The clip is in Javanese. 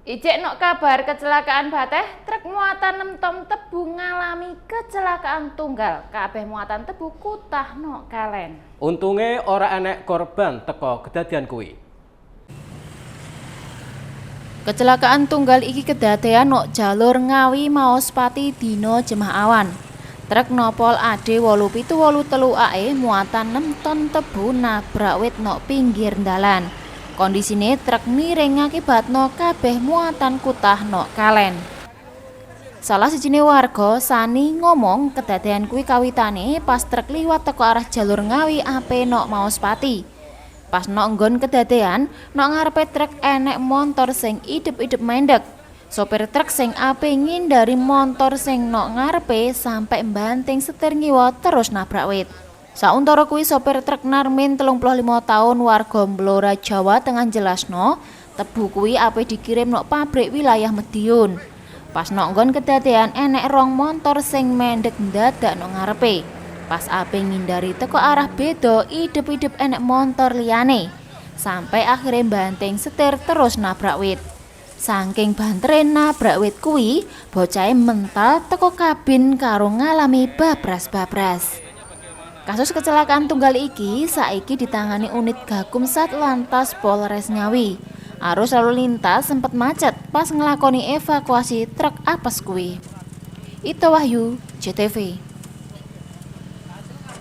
Ijek nok kabar kecelakaan bateh, truk muatan 6 ton tebu ngalami kecelakaan tunggal. Kabeh muatan tebu kutah nok kalen. Untunge ora enek korban teko kedadian kuwi. Kecelakaan tunggal iki kedadean nok jalur Ngawi Maospati dina Jemuah awan. Truk nopol AD 8783 AE muatan 6 ton tebu nabrak wit nok pinggir dalan. Kondisine truk miring ngakibatno kabeh muatan kutah nok kalen. Salah sijine warga, Sani, ngomong kedadean kuwi kawitane pas truk liwat teko arah jalur Ngawi ape nok Maospati. Pas nok nggon kedadean, nok ngarepe truk enek montor sing idep-idep mendek. Sopir truk sing ape ngindari montor sing nok ngarepe sampe mbanting setir ngiwa terus nabrak wit. Sauntara kuwi sopir truk Narmin, 35 tahun, warga Blora, Jawa Tengah, jelasno tebu kuwi ape dikirim nok pabrik wilayah Madiun. Pas nok nggon kedadean enek rong montor sing mendek ndadak nok ngarepe. Pas ape ngindari teko arah beda, idep-idep enek montor liyane. Sampai akhirnya banting setir terus nabrak wit. Saking bantere nabrak wit kuwi, bocahe mental teko kabin karo ngalami babras-babras. Kasus kecelakaan tunggal iki saiki ditangani unit Gakum Satlantas Polres Ngawi. Arus lalu lintas sempat macet pas ngelakoni evakuasi truk apes kuwi. Ito Wahyu, JTV.